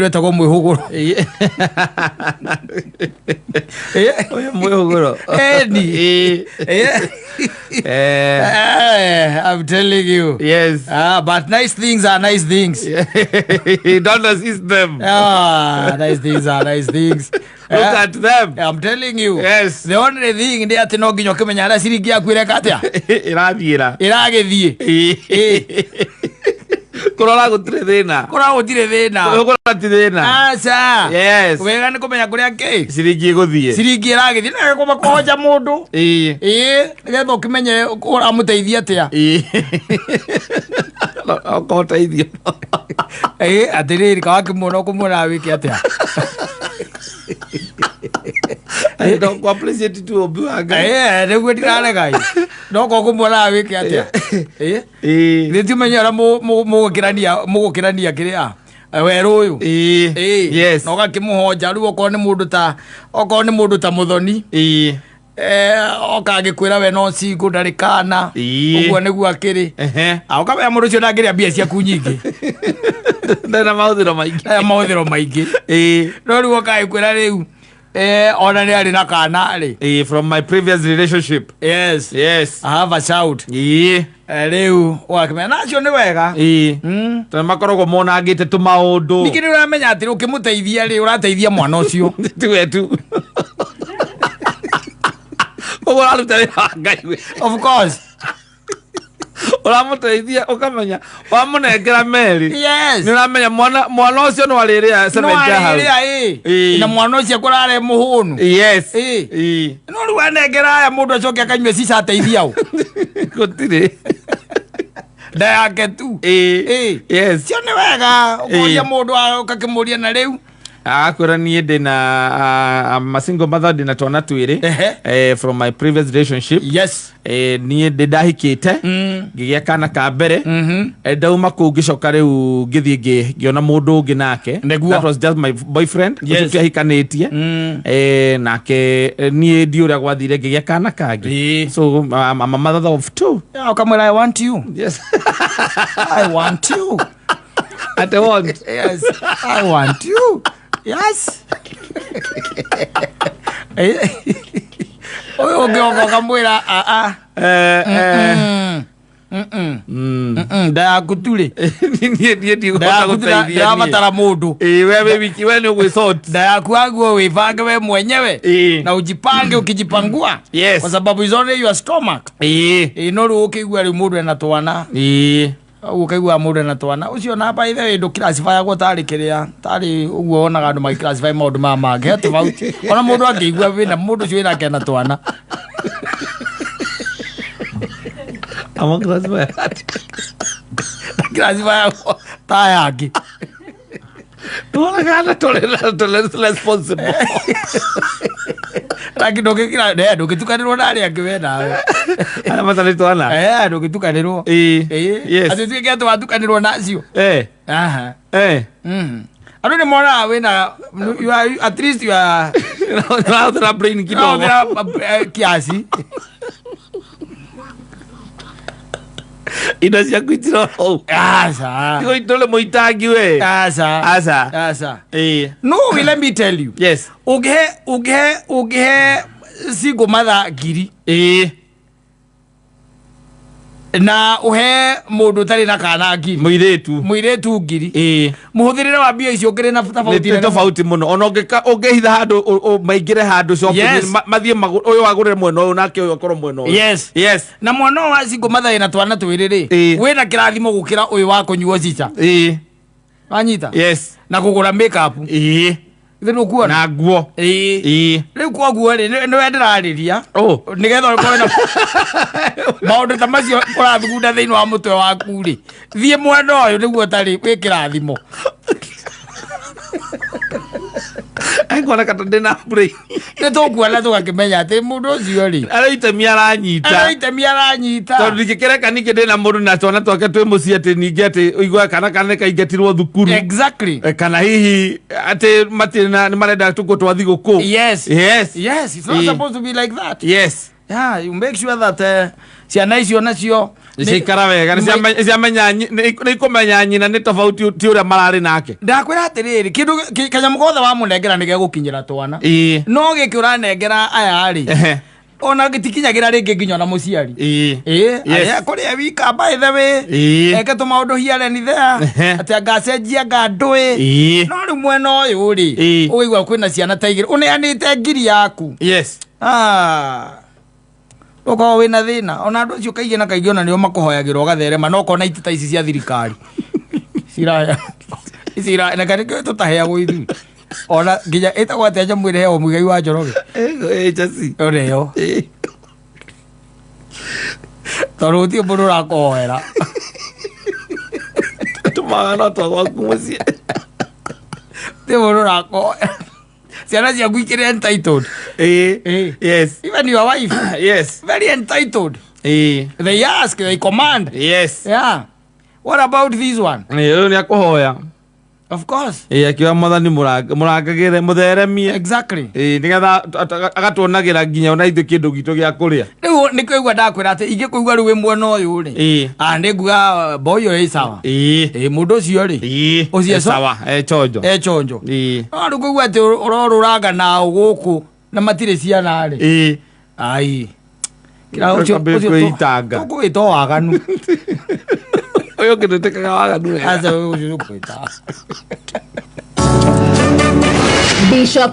Wetagwo mwĩhũgũro. Ũyũ mwĩhũgũro. Eni. Eh. Eh, I'm telling you. Yes. Ah, but nice things are nice things. Don't assist them. Ah, nice things are nice things. Look at them. I'm telling you. Yes. The only thing nĩ atĩ no nginya ũkĩmenya harĩa ciringi yaku ĩreka atĩa. Ĩrathiĩra. Ĩragĩthiĩ. Kũrora gũtirĩ thĩna. Kũrora gũtirĩ thĩna. Kũrora ti thĩna. Aca. Yes. Wega nĩ kũmenya kũrĩa kĩ. Ciringi ĩgũthiĩ. Ciringi ĩragĩthiĩ. Na kũma kũhoja mũndũ. Ĩĩ. Ĩĩ, nĩgetha ũkĩmenye ũramũteithia atĩa. Ĩĩ. Okorwo ũteithio. Ĩĩ, atĩrĩrĩ, kawakĩmuona ũkũmuona wĩke atĩa. No ku appreciate tu ũmbi wa Ngai. Ĩĩ, nĩguo ndirarega ĩ. No korwo ũkũmuona wĩke atĩa. Ĩĩ. Ĩĩ. Nĩ ti ũmenye ũrĩa mũgũkĩrania kĩrĩa werũ ũyũ. Ĩĩ. Ĩĩ. Yes. Na ũgakĩmũhonja rĩu okorwo nĩ mũndũ ta okorwo nĩ mũndũ ta mũthoni. Ĩĩ. Oka agĩkwĩra we no single ndarĩ kana. Ĩĩ. Ũguo nĩguo akĩrĩ. Ehe. Ah, ũkamenya mũndũ ũcio ndangĩrĩa mbia ciaku nyingĩ. Ndarĩ na mahũthĩro maingĩ. Aya mahũthĩro maingĩ. Ĩĩ. No rĩu oka agĩkwĩra rĩu ona nĩ arĩ na kana rĩ. Ĩĩ, from my previous relationship. Yes. Yes. I have a child. Ĩĩ. Rĩu ũgakĩmenya na acio nĩ wega. Ĩĩ. Tondũ makoragwo monangĩte tũmaũndũ. Ningĩ nĩ ũramenya atĩ ũkĩmũteithia rĩ ũrateithia mwana ũcio. Tiwe tu. Koguo ũraruta wĩra wa Ngai we. Of course. Ũramũteithia ũkamenya wamũnengera meri. Yes. Nĩ ũramenya mwana mwana ũcio no arĩrĩa No cement ya hau. arĩrĩa ĩ. Ĩĩ. Na mwana ũcio akũrare mũhũnu. Yes. Ĩĩ. Ĩĩ. No rĩu anengera aya mũndũ acoke akanyue cica ateithia ũ. Gũtirĩ. Nda yake tu. Ĩĩ. Ĩĩ. Yes. Cio nĩ wega ũkoria Ĩĩ. mũndũ ũgakĩmũria na rĩu. Akwĩra niĩ ndĩna I'm a single mother ndĩna twana twĩrĩ Ehe. from my previous relationship. Yes. Niĩ ndĩ ndahikĩte ngĩgĩa kana ka mbere. Ndauma kũu ngĩcoka rĩu ngĩthiĩ ngĩona mũndũ ũngĩ nake. Nĩguo. That was just my boyfriend. Yes. Ũcio tũtiahikanĩtie. Nake niĩ ndiũ ũrĩa gwathire ngĩgĩa kana kangĩ. Ĩĩ. So I'm a mother of two. Yeah, ũkamwĩra I want you. Yes. I want you. At want. Yes. I want you. Yes. Ũyũ ũngĩ oka ũkamwĩra a a. Nda yaku tu rĩ. Niĩ Nda ndigũhota yaku gũteithia niĩ. ndĩrabatara mũndũ. Ĩĩ, we wĩ wiki we nĩ ũgwĩsort. Nda yaku aguo wĩbange we mwenyewe. Ĩĩ. Na ujipange ukijipangua. Yes. Kwa sababu is only your stomach. Ĩĩ. Ĩĩ no rĩu ũkĩigua rĩu mũndũ ena twana. Ĩĩ. Ũguo ũkaigua mũndũ ena twana ũcio na by the way ndũclassifyagwo tarĩ kĩrĩa tarĩ ũguo wonaga andũ magĩclassify maũndũ maya mangĩ he tofauti ona mũndũ angĩigua wĩna mũndũ ũcio wĩnake ena twana. I'm a classify. Ndaclassifyagwo ta aya angĩ. Tuonaga andũ tũrĩ responsible. Lakini ndũngĩkira ndũngĩtukanĩrwo na arĩa angĩ we nawe. Arĩa matarĩ twana. Ndũngĩtukanĩrwo. Ĩĩ. Ĩĩ. Yes. Atĩ tuĩke atĩ watukanĩrwo na acio. Aha. Andũ nĩ monaga wĩna you are, at least you are Ũrahũthĩra brain kidogo. ũrahũthĩra kiasi. Indo ciaku itirora hau. Aca. Tigo itũrĩ mũitangi we. Aca. Aca. Aca. Ĩĩ. No, let me tell you. Yes. Ũngĩhe single mother ngiri Ĩĩ. na ũhe mũndũ ũtarĩ na kana ngiri Mũirĩtu. mũirĩtu ngiri Ĩĩ. Mũhũthĩrĩre wa mbia icio ũkĩrĩ na tofauti Nĩ nene mũno. tofauti mũno ona ũngĩhitha handũ maingĩre handũ shopping Yes. mathiĩ ũyũ agũrĩre mwena ũyũ nake ũyũ akorwo mwena ũyũ. Yes. Yes. Na mwana ũyũ wa single mother ĩna twana twĩrĩ rĩ Ĩĩ. wĩna kĩrathimo gũkĩra ũyũ wa kũnyuo cica. Ĩĩ. Wanyita Yes. na kũgũra makeup. Ĩĩ. Ithe nĩũkuona Na nguo. Ĩĩ. Ĩĩ. Rĩu koguo rĩ nĩwe ndĩrarĩria Oh. nĩgetha ũkorwo na maũndũ ta macio ũrathugunda thĩinĩ wa mũtwe waku rĩ thiĩ mwena ũyũ nĩguo ũtarĩ wĩ kĩrathimo. Angona kata ndĩna brain. Nĩ tũkuona tũgakĩmenya atĩ mũndũ ũcio rĩ Arĩ itemi aranyita. arĩ itemi aranyita. Tondũ ndingĩkĩreka ningĩ ndĩna mũndũ na twana twake twĩ mũciĩ atĩ ningĩ atĩ ũiguaga kana nĩ kaingatirwo thukuru. Exactly. Kana hihi atĩ matirĩ na nĩ marenda tũkuo twa thigũkũ. Yes. Yes. Yes, it's not Ĩĩ. supposed to be like that. Yes. Yeah, you make sure that Ciana icio nacio Nĩciaikara wega, nĩciamenya nĩikũmenya nyina nĩ tofauti ti ũrĩa mararĩ nake. Ndakwĩra atĩrĩrĩ, kĩndũ kanyamũ gothe wamũnengera nĩ gegũkinyĩra twana. No gĩkĩ ũranengera aya rĩ, ona gĩtikinyagĩra rĩngĩ nginya ona mũciari. Ĩĩ. Arĩa kũrĩa wika by the way, eke tũmaũndũ here and there, atĩ angacenjia anga ndũĩ. No rĩu mwena ũyũ rĩ, ũgũigua kwĩna ciana ta igĩrĩ ũneanĩte ngiri yaku. Ah. Ũkorwo wĩna thĩna ona andũ acio kaingĩ na kaingĩ ona nĩo makũhoyagĩra ũgatherema, no ũkona itĩ ta ici cia thirikari ciraya ici na kana nĩkĩo tũtaheagwo ithuĩ, ona nginya ĩtagwo atĩa nyamũ ĩreheo Mũigai wa Njoroge? Agency. Ũreo tondũ gũtirĩ mũndũ ũrakũhoera. Tũmaga no twa gwaku mũciĩ. Gũtirĩ mũndũ ũrakũhoera, ciana ciaku ikĩrĩ entitled. Even your wife, very entitled. They ask, they command. Yeah, what about this one? Rĩu nĩ akũhoya. Of course. Ĩĩ, akiuga Mwathani mũrangagĩre mũtheremie. Ĩĩ, nĩgetha agatuonagĩra nginya ona ithuĩ kĩndũ gitũ gĩa kũrĩa. Rĩu nĩkĩo igua ndakwĩra atĩ ingĩkũigua rĩu wĩ mwena ũyũ rĩ, ah, nĩ nguga boy ũyũ ĩ sawa. Ĩ mũndũ ũcio rĩ, ũcio Sawa, e chonjo. E chonjo. No rĩu kũigua atĩ ũrorũranga nao gũkũ na matirĩ ciana rĩ, ai. Kira ũcio Ũkambĩrĩria ũcio kwĩitanga. Tũkũwĩta waganu. Ũyũ ũngĩ ndũtĩkaga waganu wega. Aca, ũcio tũkũwĩta. Bishop.